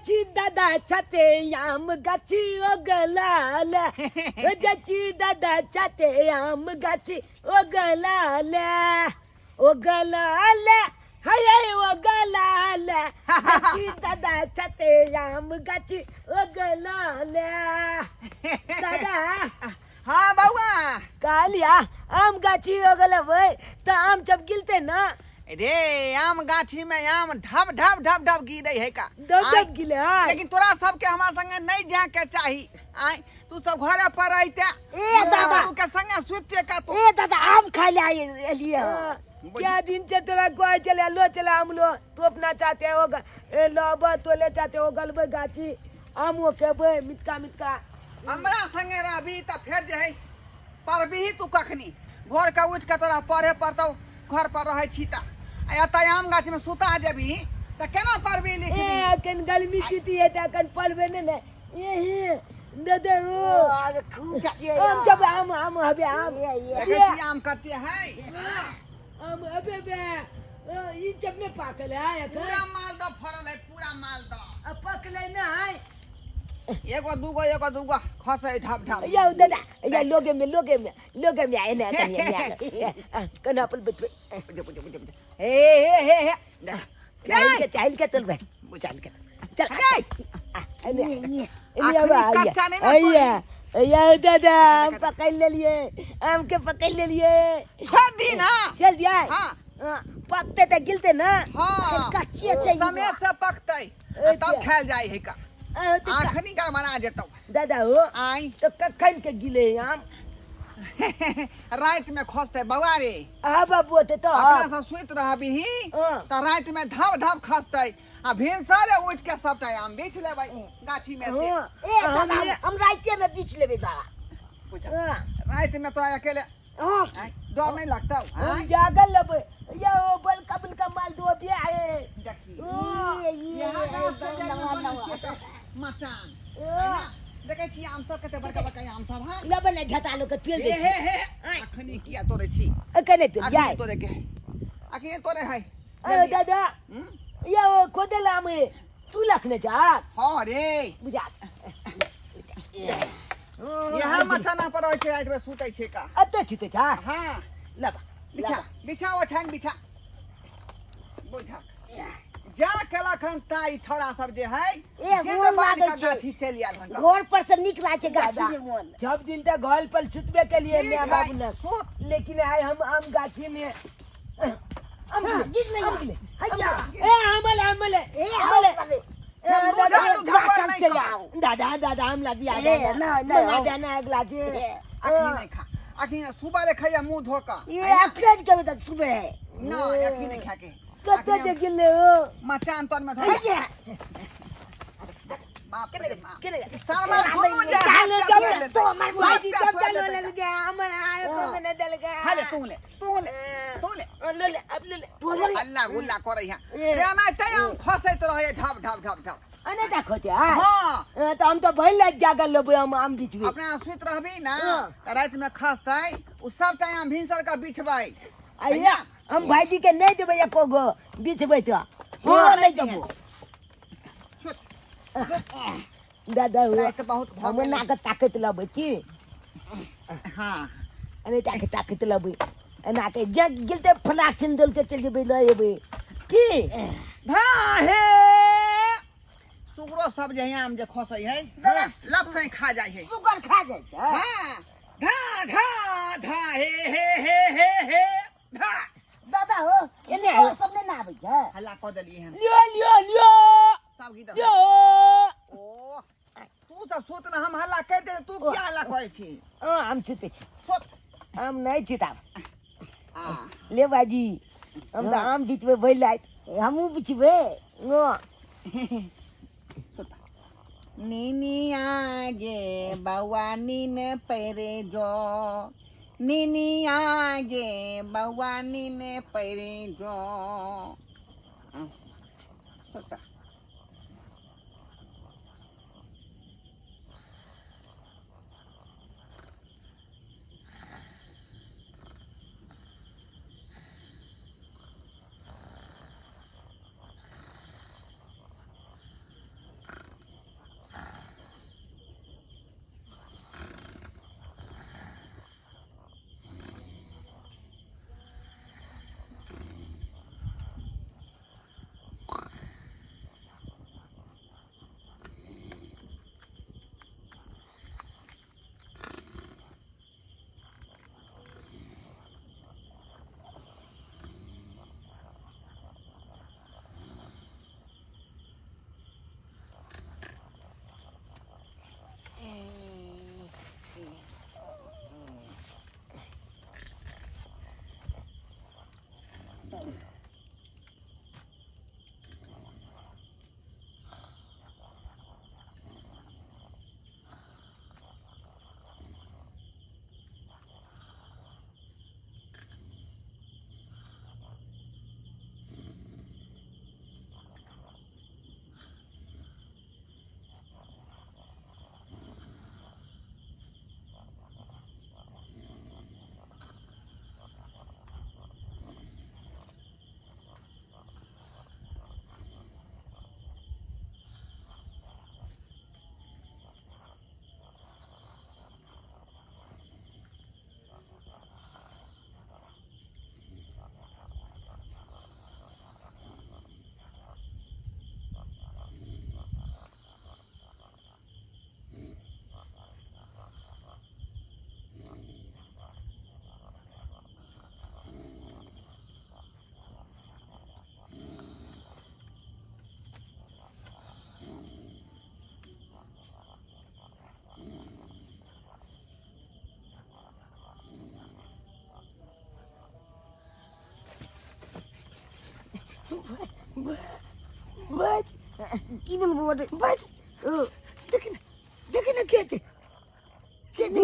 जाची दादा छते आम गाछी ओ गलाल ओ जाची दादा छते आम गाछी ओ गलाल ओ गलाल हाय हाय ओ गलाल जाची दादा छते आम गाछी ओ गलाल दादा। हाँ बउआ। कहलिया आम गाछी हो गेलै तऽ आम जब गिलते ना। रे आम गाछी में आम ढब ढब ढब ढब गिरे है का। ढब ढब गिले है। लेकिन तोरा सबके हमरा संगे नहीं जाए के चाही। आय तू सब घरे पर रहते। ए दादा के संगे सुते का तू। ए दादा आम खाए ले आए एलिए। क्या दिन से तोरा कोई चले लो चला आम लो तू अपना चाहते हो ए लो तो ले चाहते हो गलबे गाछी आम वो खेबे मिटका मिटका। हमरा संगे रहबी त फेर जे है पढ़बी तू कखनी भोर के उठ के तोरा पढ़े पड़तौ घर पर रहै छी त आ एतऽ आम गाछ में सुता जेबही त केना पढ़बी लिखबी। ए अखन गर्मी छुट्टी है त अखन पढ़बे ने ने यही दे दे ओ अरे खूब छियै। आम जब आम आम हबे आम देखै छी आम कते है। आम हबे बे ई जब में पाकल है अखन पूरा मालदह फड़ल है पूरा मालदह। आ पकलै ना है। एगो दूगो एगो दूगो खसै ढब ढब। या दादा या लोगे में लोगे में लोगे में आए ना कनिया कना अपन बचबे। बुझे बुझे बुझे बुझे हे हे हे हे चाइल के चाइल के चल भाई चाइल के चल आइया आइया दादा हम पकड़ लेलिए आम के पकड़ लेलिए। छोड़ दी ना चल दिया। हां पकते त गिलते ना। हां कच्ची छै समय से पकतै तब खायल जाय है का। आखनी का मना जेतौ दादा हो आई तो कखन के गिले आम। रात में खसते बउआ रे। आ बाबू ते तो अपना सब सुति रहबही त रात में धब धब खसते आ भिनसरे उठ के सबटा आम बेच लेबै गाछी में से। ए दादा हम राते में बेच लेबै दादा। रात में तो अकेले हां डर नहीं लगता। हम जागल लेबै या ओ बलका बलका माल दो भी आए देखी ये ये मचान देखै छी आम सब कते बड़का बड़का आम सब है। लबन झटा लो के तेल दे हे हे अखनी किया तोड़े छी कने तो जाय तोड़े के अखनी तोड़े है। अरे दादा या ओ खोदल आम है तू लखने जा। हां रे बुझा यहाँ मचाना पर रहै छै राति में सुतै छै का अते छुते छा। हां लबा बिछा बिछा ओछान बिछा बुझा जा केलखन ताई छोरा सब जे है ए मोन लागल छै गाछी चलि आयल हन घर पर से नीक लागै छै गाछी में मोन। सब दिन तक घर पर सुतबे के लिए ठीक मैं है, बाबू ना सुत। लेकिन आए हम आम गाछी में आम गिर नहीं आम गिले। हैया ए आमल आमल ए आमल आमल ए दादा दादा दादा दादा आम ला दिया। ए ना ना मंगा देना अगला जे अखनी नहीं खा अखनी सुबह रे खैया मुंह धोका ये अखन के बता सुबह ना अखनी नहीं खा के कते जे गिले हो मचान पर में धो हैया बाप रे बाप केने शर्मा दुनू जे चालो हाथ चल पे लेतै। तो हमर हाथ भाजी पे सब तोड़ चलो लेतै। लग गया हमर आए को ने दल गया। हाले तू ले तू ले तू ले ले ले अब ले ले तोरे हल्ला गुल्ला करै है ए। रे ना तै हम खसैत रहै ढब ढब ढब ढब अने देखो जे हां तो हम तो भइल जागल लेबै हम आम बिछबै। अपना सुति रहबी ना हाँ। त राति में खसतै उ सबटा आम भिनसर के बिछबै। आइया हम भाईजी के नहीं देबै एको गो बिछबै तो हां नहीं देबो दादा हो राति बहुत भऽ हम गेलै। नाक ताकत लेबै की। हां अरे ताकत ताकत लेबै एना के जे गिलते फलाक छिन दल के चल जेबै लऽ एबै की। धा हे सुगरो सब जे आम जे खसै है लप से खा जाइ है सुगर खा जाइ छै। हां धा धा धा हे हे हे हे हे धा दादा हो एने और सब ने ना आबै छै हल्ला कऽ देलियै हन। लियो लियो लियो सब गीत लियो। ओ तू सब सुत ना हम हल्ला कर दे तू किया हल्ला करै छी। हां हम सुतै छी सुत। हम नहीं सुताब। हां ले बाजी हम तो आम बिछबै भइल राति हमहूँ बिछबै। हां निनिया गे बौआ नीन पड़े जो निनिया गे बौआ नीन पड़े जो। की भेल बौआ रे? भाईजी ओ, देखी ना, देखी ना के छै, के छै?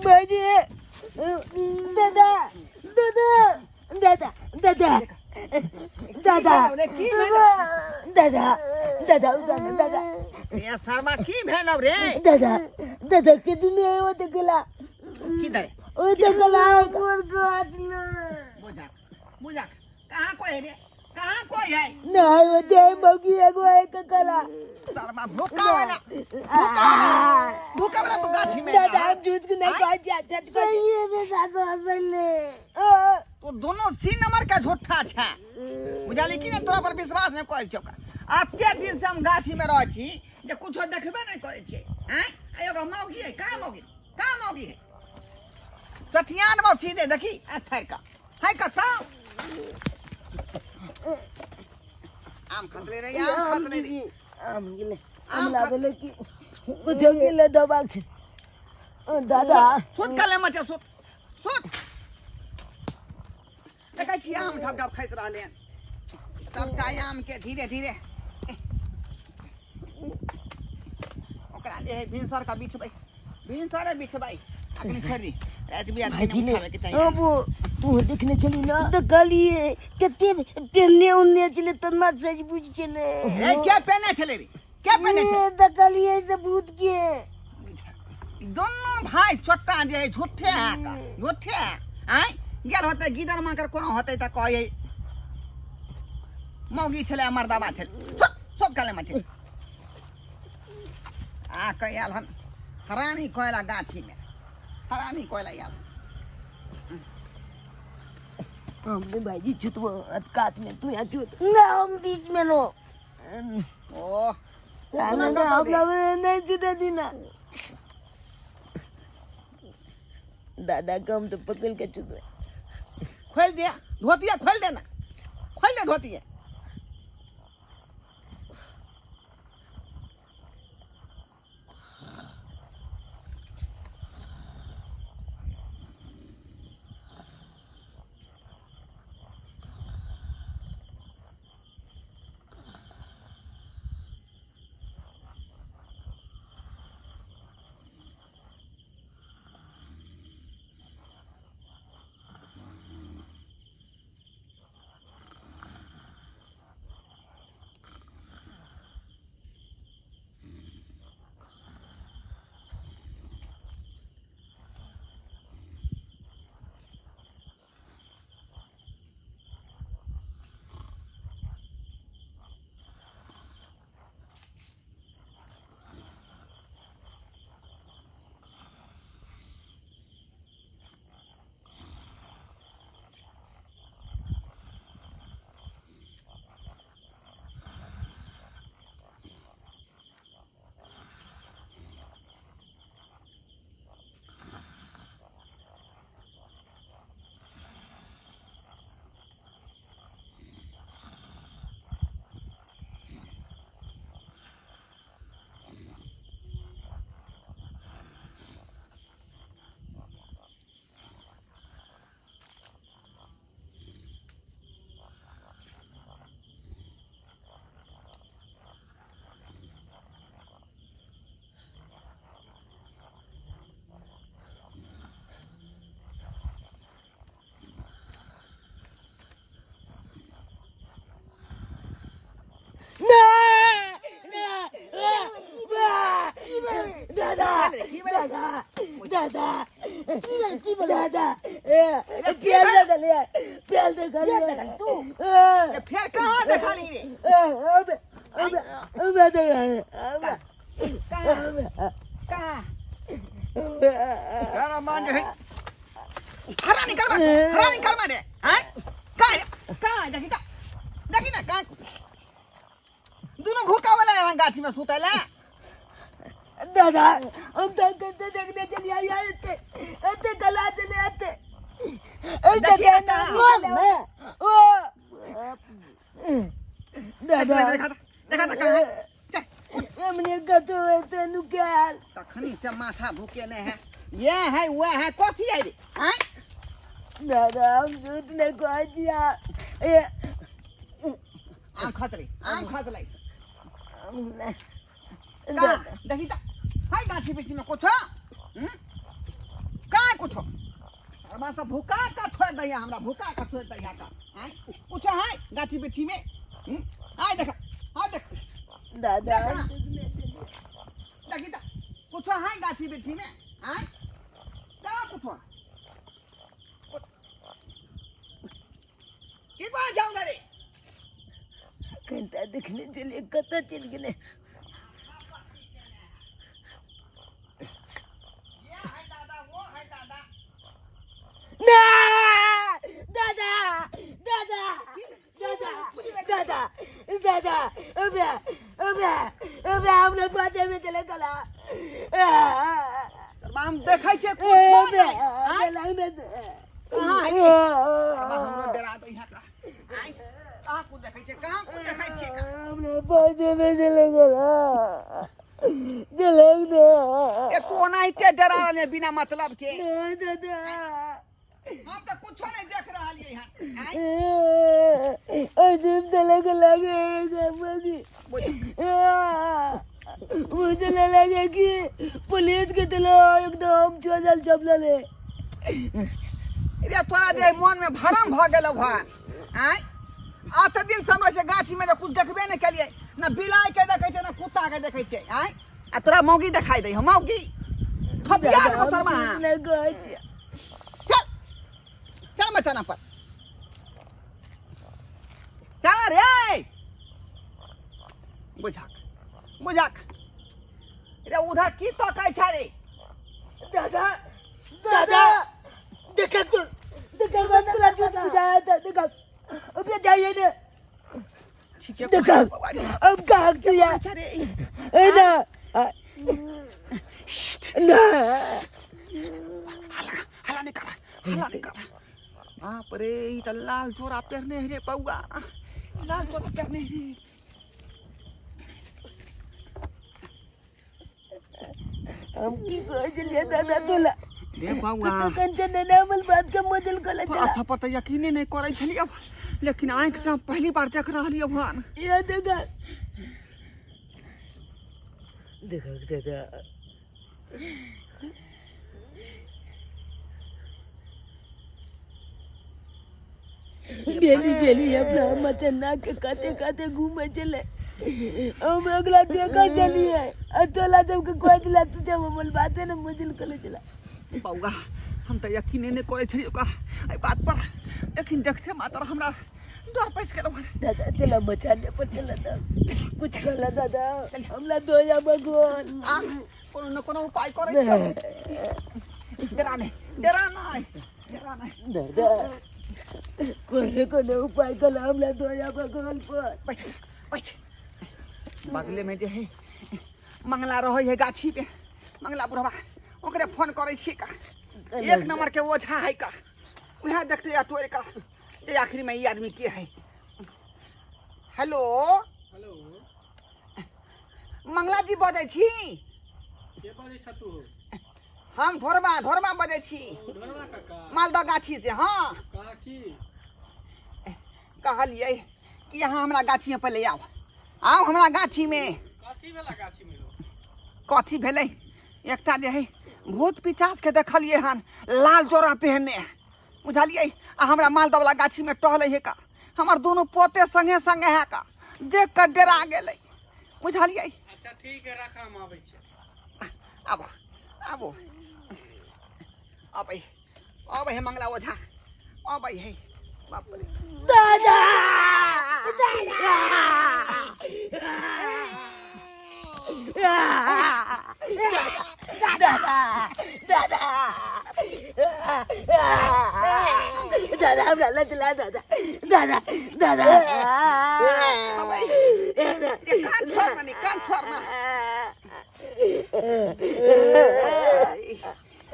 भाईजी, दादा दादा दादा दादा दादा रे की भेल? दादा दादा दादा दादा। ए शर्मा, की भेल रे? दादा दादा, के दुनिया ओ देखला। की दे? ओ देखला। मोर गाछ ना। बुझा बुझा, कहाँ कोई है रे? कहाँ कोई है? नहीं, वो जय मौगी एगो एक कला। शर्मा, भूखा वाला भूखा वाला तू गाछी में। दादा, हम झूठ के नहीं कह जा सच कह। सही है बे दादा, असले। तू दोनों सी नंबर का झूठा छे, बुझाली कि नहीं? तोरा पर विश्वास नहीं करै छौ। एते दिन से हम गाछी में रहै छी जे कुछो देखबे नहीं करै छियै। आँय, आ एगो मौगी है? कहाँ मौगी? कहाँ मौगी है? सठियान में सीधे देखी एथर का है कतौ आम खसले रे, आम खसले रे। आम गेले, आम। आम लागले कि कुछो गेले दबा के। ओ दादा। सुत कले मचे, सुत सुत। देखै छी आम ढब ढब खसि रहलै हन सबटा आम के। धीरे धीरे ओकरा जे है भिनसर का बिछबै, भिनसरे बिछबै। अखनी छोड़ि दी, राति बिराति भाईजी ने उठाबै के चाही। अब तू देखने चली ना? देखलिए, कते पेन्ने उन्ने छलै, तना सज बुझ छलै। ए, क्या पेने छलै रे? क्या पेने छलै? ए, देखलिए से भूत के। दोनों भाई छोटा जे है झूठे है का झूठे है। आय गेल होते गिदर माकर कोनो होते त कहै मौगी छलै, मर्दाबा छलै। सब सब कले मछली आ कह आयल हन हरानी कोयला, गाछी में हरानी कोयला आयल। हमने भाईजी छुतबो कात में, तू यहाँ छुत। ना, हम बीच में लो। ओ। साला का हम लोग नहीं छुटे दीना। दादा को हम तो पकड़ के छुतबे। खोल दे धोतिया, खोल देना, खोल दे धोतिया। ना दादा दादा दादा दादा, प्यार देखलिए, प्यार देखलिए। तू ए, फेर कहाँ देखली रे? कहाँ कहाँ? अरे मान जे है हरा निकल मार, हरा निकल मारे। आय कहाँ है? कहाँ है? देखी का, देखी ना कहाँ दोनों भूखा वाला है गाछी में सुतला। दादा, हम तो करते देखने चलिए आया, एते एते गला चले, एते एते। देखिए ना कहाँ? लोग में ओ दादा। देखा देखा, देखा कहाँ है? चल। हमने कतो एते नुकाल। तखनी से माथा भूखे नहीं है, ये है वह है, कथी है रे? आय दादा, हम झूठ नहीं कह दिया। ए आम खसलै, आम खसलै। का देखी त है गाछी बिछी में कुछ? हम्म? का कुछ अरबा सब भूखा का छोड़ दैया, हमरा भूखा का छोड़ दैया का। आय कुछ है गाछी बिछी में? हम्म? आय देख, आय देख दादा। देखी त कुछ है गाछी बिछी में? आय का कुछ की कह जाऊं रे? कनिटा देखने चलिए, कतऽ चलि गेलै? ये है दादा, वो है दादा। ना दादा, दादा, दादा, दादा, दादा, अबे अबे अबे, हमरा बाते में चले गला। हम देखै छियै कुछो अबे नहि। आँय? कहाँ है? बाबा हमरो डरा दै है का। आँय, कहाँ कुछ देखै छियै, कहाँ कुछ देखै छियै का? हमरा बाते में चले गला, चले ना। ए तू ओनाहिते डरा रहले बिना मतलब के। ना दादा, हम तऽ कुछो नहि देख रहलियै हन। आँय, अजीब तलक लगे बगी। बुझ। मुझे लगे कि पुलिस के दिलो एकदम चल चपला ले। रे तोरा जे मन में भरम भऽ गेलौ हन। आँय, आठ दिन से हमरा से गाछी में जे कुछ देखबे नहि केलियै, ना बिलाइ के देखै छै ना कुत्ता के देखै छै। आँय, आ तोरा मौगी देखाइ दै हौ? मौगी थपिया देबौ शर्मा। चल चल, मचाना पर चल रे। बुझाक बुझाक रे, उधर की तकै छै रे? दादा, दादा, देखा तो, देखा, तोरा झूठ बुझाया था। देखा, अब जाइए ना। ठीके। देखा। अब कहाँ तू यार? छै रे। ए ना ना। हल्ला हल्ला नहीं कर, हल्ला नहीं कर। बाप रे, ई त लाल जोड़ा पहिरने है रे बौआ, लाल जोड़ा पहिरने है। हम की कहै छलियै दादा तोला? रे बौआ, तू कंचन ने हमर बात के मजल कले तोरा चला। सब पर तऽ यकीने नहीं करै छलियै, लेकिन आँखि से हम पहली बार देख रहलियै हन। या देखा, देखा दादा। बेली बेली अपना मचन्ना के काते काते घूमे चले, हम अगला देखा चलिए अतोला सबके कोई दिला तू जब हमर बाते ने मजल कले चला। बौआ, हम तऽ यकीने नहि करै छलियै ओकरा एहि बात पर, लेकिन देखते मात्र हमरा डर पैसि गेल हन। दादा, चला मचाने पर चला ना, कुछ कहला दादा, हमला दो या भगवान। आ कोनो न कोनो उपाय करै छियै। डरा नहि, डरा नहि, डरा नहि। दादा, कोनो कोनो उपाय कला, हमला दो या भगवान पर। बैठ बैठ। बगले में जे है मंगला रहै है गाछी पे, मंगला बुढ़वा, ओकरे फोन करै छियै का। एक नंबर के ओझा है का, उएह देखते या तोड़ का जे आखिर में ई आदमी के है। हेलो। हेलो। मंगला जी बजै छी? के बजै छ तू? हम ढोरबा, ढोरबा बजै छी। ओ ढोरबा काका। मालदह गाछी से। हाँ। कहा की? कहलियै कि अहाँ हमरा गाछीमे पहिले आउ, आउ हमरा गाछीमे। कथी भेला गाछी में हो? कथी भेलै, एकटा जे है भूत पिचास के देखलियै हन, लाल जोड़ा पहनने, बुझलियै? आ हमरा मालदह वला गाछीमे टहलै है का। हमर दुनू पोते संगे संगे है का, देख कऽ डरा गेलै, बुझलियै? अच्छा ठीक है, राख, हम आबै छी। आबो आबो, अबै अबै है मंगला ओझा, अबै है। बाप रे। दादा, दादा, दादा, दादा, हमरा लचला दादा, दादा, दादा। अबै ये कान छोड़ना नी, कान छोड़ना।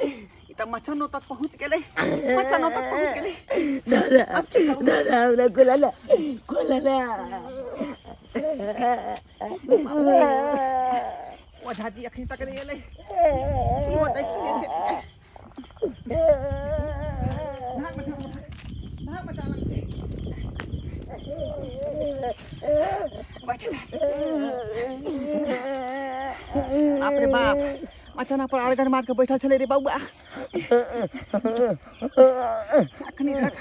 ई तऽ मचानो तक पहुँच गेलै, मचानो तक पहुँच गेलै। दादा, अब की करू? दादा, हमरा खोला ना, खोला ना। ओझा जी अखन तक नहि एलै, की होतै की नहि से। भाग मचान, भाग मचान। बैठ। बाप रे बाप, मचाना पर अरगन मार के बैठल छलै रे बौआ। अखनी तक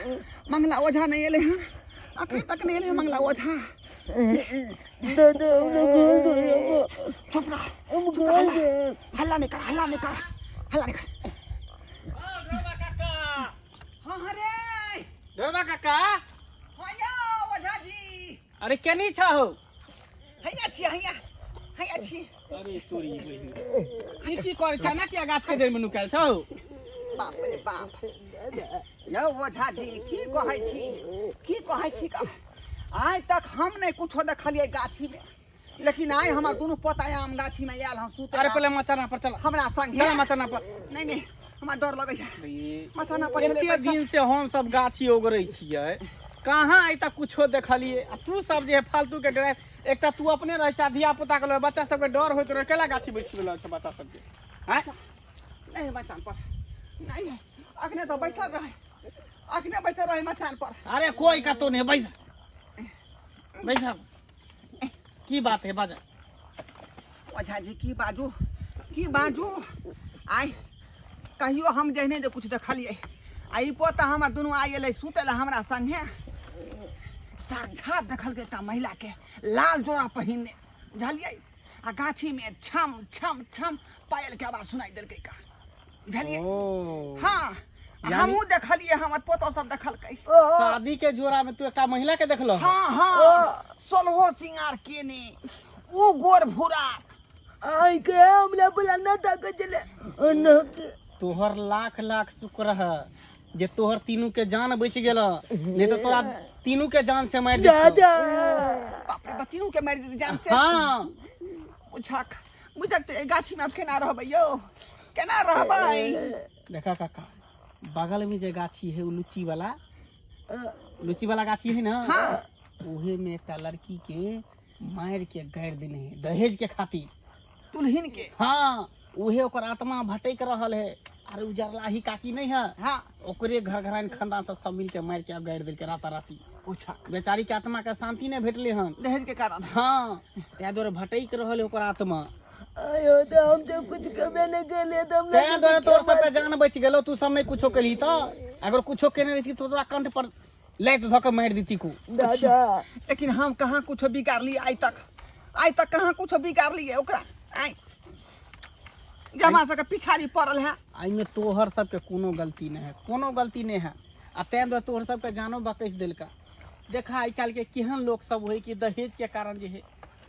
मंगला ओझा नहि एलै हन, अखनी तक नहि एलै हन मंगला ओझा। दादा, हमरा घर दो। चुप रह। हम चुप घर रह, हल्ला दे। हल्ला नहि कर, हल्ला नहि कर, हल्ला नहि कर। ढोबा काका। हाँ हाँ रे। ढोबा काका। हाँ यौ ओझा जी। अरे केनी छहो? हैया छी, हैया हैया छी। अरे तोरी बहिन, ई की करै छ ना? किया गाछ के जड़ में नुकायल छौ? बाप रे बाप, यौ ओझा जी, की कहै छी, की कहै छी का? आइ तक हम नहि कुछो देखलियै गाछी में, लेकिन आइ हमर दुनू पोता आम गाछी में आयल हम सुते। अरे पहले मचाना पर चल। हमरा संगे चल मचाना पर। नहीं नहीं, हमरा डर लगैया मचाना पर चले। एते पैसा दिन से हम सब गाछी ओगरै छियै, कहाँ आइ तक कुछो देखलियै? आ तू सब जे है फालतू के डराय। एकटा तू अपने रहै छ, धिया पुता के लऽ बच्चा सबके डर होइत रहै। केला गाछी बैठ गेल छै बच्चा सबके आँय? नहीं, मचान पर नहीं, अखने तो बैसल रहे, अखने बैसल रहे मचान पर। अरे कोई कतौ नहीं, बैस बैस। की बात है, बाजा। ओझा जी, की बाजू, की बाजू, आइ कहियो हम जहने जे कुछ देखलियै, आ ई पोता हमर दुनू आइ एलै सुतै लए हमरा संगे, साक्षात देखलकै एकटा महिला के लाल जोड़ा पहिनने, बुझलियै? आ गाछी में छम छम छम पायल के आवाज सुनाई देलकै का, बुझलियै? ओ हाँ। हमहूँ देखलियै, हमर पोतो सब देखलकै। शादी के जोड़ा में तू एकटा महिला के देखलो? हाँ हाँ, सोलहो सिंगार केने, ऊ गोर भूरा। आई के हमरा बोला ना ताके चले ना के। तोहर लाख लाख शुक्र है जे तोहर तीनू के जान बच गेल, नहीं तो तोरा तीनू के जान से मार देतौ। दादा। बाप रे, तीनू के मारि देतै जान से? हाँ। बुझक बुझक, तऽ एहि गाछीमे आब केना रहबै यौ, केना रहबै? देखा काका, बगल में जे गाछी है, उ लुच्ची वाला, लुच्ची वाला गाछी है ना? हाँ। उहे में एकटा लड़की के मार के गाड़ि देने है दहेज के खातिर। दुल्हन के? हाँ, उहे ओकर आत्मा भटक रहल है। अरे उ जरलाही काकी नहीं है? हाँ। ओकरे घर घरान खानदान से सब मिल के मार के आब गाड़ि देलकै राता राती। बुझक। बेचारी के आत्मा के शांति नहीं भेटले हन दहेज के कारण। हाँ, ताहि दुआरे भटक रहल है ओकर आत्मा। आयो, तो हम सब कुछ कमे नहीं केले तो हमरा। ताहि दुआरे तोर सबके जान बचि गेलो। तू सब नहीं कुछो केलही, तऽ अगर कुछो केने रहिती तो तोरा कंठ पर लाइत धऽ के मारि दिती को। दादा। लेकिन हम कहाँ कुछो बिगाड़लियै आइ तक? आइ तक कहाँ कुछो बिगाड़लियै ओकरा आइ जे हमरा सबके पिछाड़ी पड़ल है? एहिमे तोहर सबके कोनो गलती नहि है, कोनो गलती नहि है, आ ताहि दुआरे तोहर सबके जानो बकैस देलका। देखा, आइ काल्हिके केहन लोक सब होइ कि दहेजके कारण जे है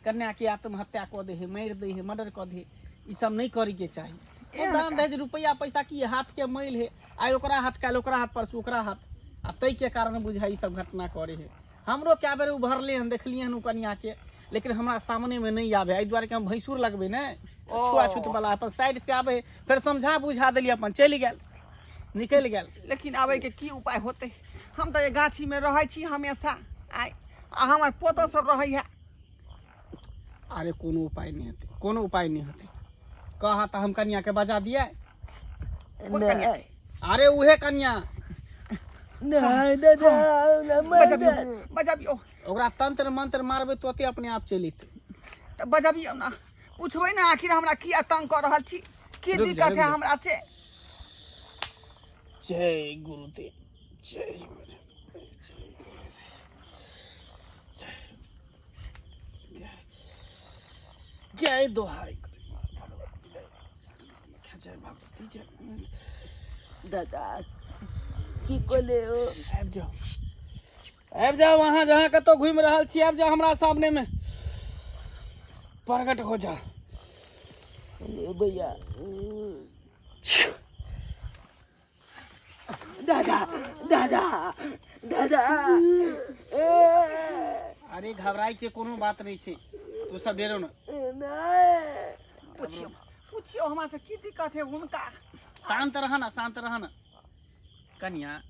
कन्याके आत्महत्या कऽ दै है, मारि दै है, मर्डर कऽ दै है। ई सब नहि करैके चाही। ओ दान दहेज रुपैआ पैसा की, हाथके मैल है। आइ ओकरा हाथ, काल्हि ओकरा हाथ, परसू ओकरा हाथ, आ ताहिके कारण बुझाइ ई सब घटना करै है। हमरो कए बेर उभरले हन, देखलियै हन ओ कन्याके, लेकिन हमरा सामनेमे नहि आबै एहि दुआरे कि हम भैंसुर लगबै ने, छुआछूत वाला। अपन साइड से आबै, फेर समझा बुझा देलियै, अपन चलि गेल, निकलि गेल। लेकिन आबैके की उपाय होतै? हम तऽ एहि गाछीमे रहै छी हमेशा आइ, आ हमर पोतो सब रहै है। अरे कोनो उपाय नहि हेतै, कोनो उपाय नहि हेतै। कह तऽ हम कनियाके बजा दियै। कोन कनिया? अरे उहे कनिया। नहीं दादा, हमरा मार बजबियौ, दे। बजबियौ। ओकरा तंत्र मंत्र मारबै तुरते अपने आप चलि एतै। तऽ बजबियौ ने, पुछबै ने आखिर हमरा किया तंग कऽ रहल छी, की रुकि जा, दिक्कत रुकि है जा। हमरा से। जय गुरुदेव, जय गुरुदेव, जय दोहाई जय भगवती जय। दादा, की कोले हो? आबि जाओ, आबि जाओ, अहाँ जहाँ कतौ घुमि रहल छी आबि जाओ, हमरा सामने में प्रकट हो जा। ले भैया। दादा, दादा, दादा, ए। अरे घबराई के कोनो बात नहीं छै, तू सब डेरो न। नहीं। पुछियौ, पुछियौ हमरा से की दिक्कत है हुनका। शांत रह ना, शांत रह ना। कनिया,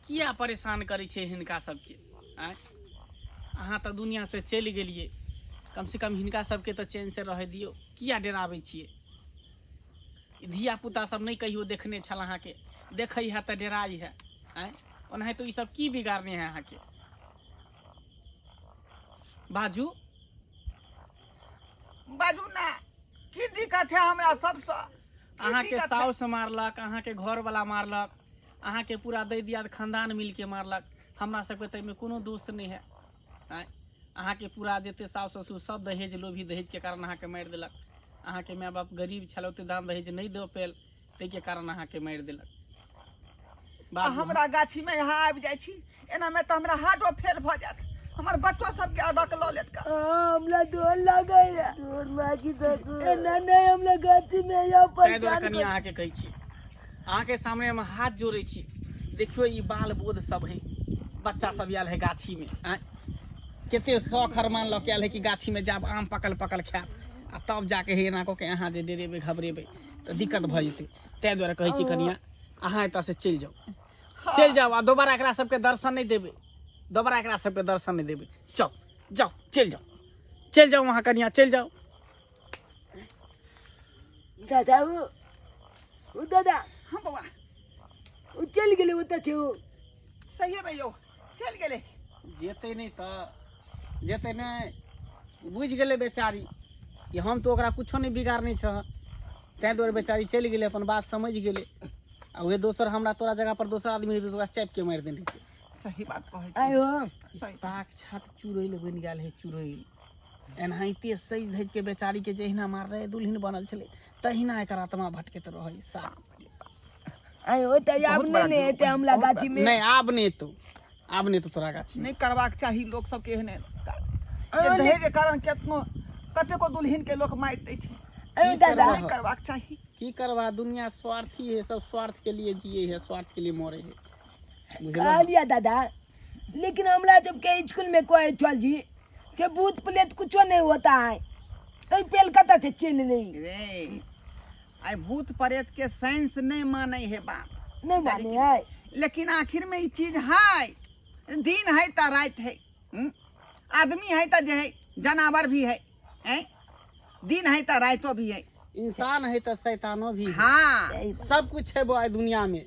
किया परेशान करै छै हिनका सबके आँय? अहाँ तऽ दुनिया से चलि गेलियै, कम से कम हिनका सबके तऽ चैन से रहै दियौ। किया डराबै छियै? ई धिया पुता सब नहि कहियो देखने छल अहाँके, देखै है तऽ डराइ है आँय? ओनाहितो ई सब की बिगाड़ने है अहाँके? बाजू। बाजू ना, की दिक्कत है हमरा सबसँ? की अहाँके दिक्कत है? साउस मारलक, अहाँके घरवला मारलक, अहाँके पूरा दै दियाद खानदान मिलके मारलक। हमरा सबके ताहिमे कोनो दोष नहि है। आँय, अहाँके पूरा जते साउस ससुर सब दहेज लोभी, दहेजके कारण अहाँके मारि देलक। अहाँके माय बाप गरीब छल, ओते दान दहेज नहि दऽ पेल, ताहिके कारण अहाँके मारि देलक। आ बाबू, हमरा गाछीमे यहाँ आबि जाइ छी, एनामे तऽ हमरा हार्टो फेल भऽ जायत, हमर बच्चो सबके अदक लऽ लेत का। हाँ, हमरा डर लागै है। तोर माँ की एना नहीं, हमरा गाछी में यहाँ ताहि दुआरे परेशान कनि अहाँके कहै छी, अहाँके सामने हम हाथ जोड़ै छी। देखियौ ई बाल बोध सब है, बच्चा सब आयल है गाछीमे। आँय, कते शौख अरमान लऽ के आयल है कि गाछीमे जायब, आम पकल पकल खायब, आ तब जाके हे एना कऽ के अहाँ जे डरेबै घबरेबै तऽ दिक्कत भऽ जेतै। ताहि दुआरे कहै छी कनिया, अहाँ एतऽसँ चलि जाउ, चलि जाउ, आ दोबारा एकरा सबके दर्शन नहि देबै, दोबारा एकरा सबके दर्शन नहि देबै। जाउ जाउ, चलि जाउ, चलि जाउ अहाँ कनिया, चलि जाउ। दादा, ओ दादा। हाँ बौआ। ओ चलि गेलै, ओतऽ छै ओ। सहिए में यौ चलि गेलै। जेतै नहि तऽ जेतै नहि, बुझि गेलै बेचारी कि हम तऽ ओकरा कुछो नहि बिगाड़ने छह, ताहि दुआरे बेचारी चलि गेलै, अपन बात समझि गेलै। आ उहे दोसर हमरा तोरा जगह पर दोसर आदमी रहितै तऽ ओकरा चापि के मारि देने रहितै। सही बात कहै छी। आयो। ई साक्षात चुड़ैल बनि गेल है, चुड़ैल। एनाहिते सजि धजि के बेचारी के जहिना मार रहे दुल्हन बनल छलै तहिना एकर आत्मा भटकैत रहै साफ। आयो, तऽ आब बहुत बड़ा नहि ने जुर्म हेतै हमरा बहुत गाछी में। नहि, आब नहि एतौ, आब नहि एतौ तोरा गाछी। नहि करबाक चाही लोक सबके एहने काज। जे दहेज के कारण केतनो कतेको दुल्हन के लोक मारि दै छै। आयो दादा। नहि करबाक चाही। की करबा, दुनिया स्वार्थी है, सब स्वार्थ के लिए जिए है, स्वार्थ के लिए मरे है, बुझलहो? कहलिया दादा, लेकिन हमरा जब के स्कूल में कहे छल जी जे भूत प्रेत कुछो नहीं होता है, एहि पेल कतऽ से चलि एलै? रे, आइ भूत प्रेत के साइंस नहि मानै है बाप। नहीं माने है। लेकिन आखिर में ई चीज है, दिन है तऽ राति है, हम्म? आदमी है तऽ जे है जानवर भी है, हैं? दिन है तऽ रातो भी है। इंसान है तो शैतानो भी है। हाँ, सब कुछ है वो दुनिया में,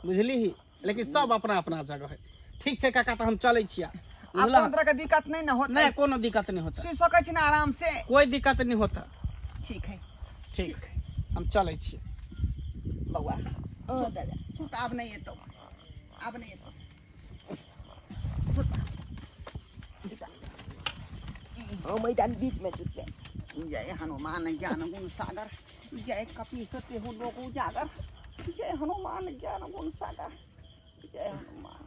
बुझली ही? लेकिन सब अपना अपना जगह है। ठीक छै काका, तऽ हम चलै छियै। आब बुझलह? कोनो तरह के दिक्कत नहीं ना होतै? नहीं, कोनो दिक्कत नहीं होता। सुति सकै छी ना आराम से? कोई दिक्कत नहीं होता। ठीक है। ठीक, हम चलै छियै। बौआ। ओ दादा। सुत, आब नहीं एतौ, आब नहीं एतौ, सुत। हम मैदान बीच में सुतबै। जय हनुमान ज्ञान गुण सागर, जय कपीस तेहु लोक उजागर, जय हनुमान ज्ञान गुण सागर, जय हनुमान।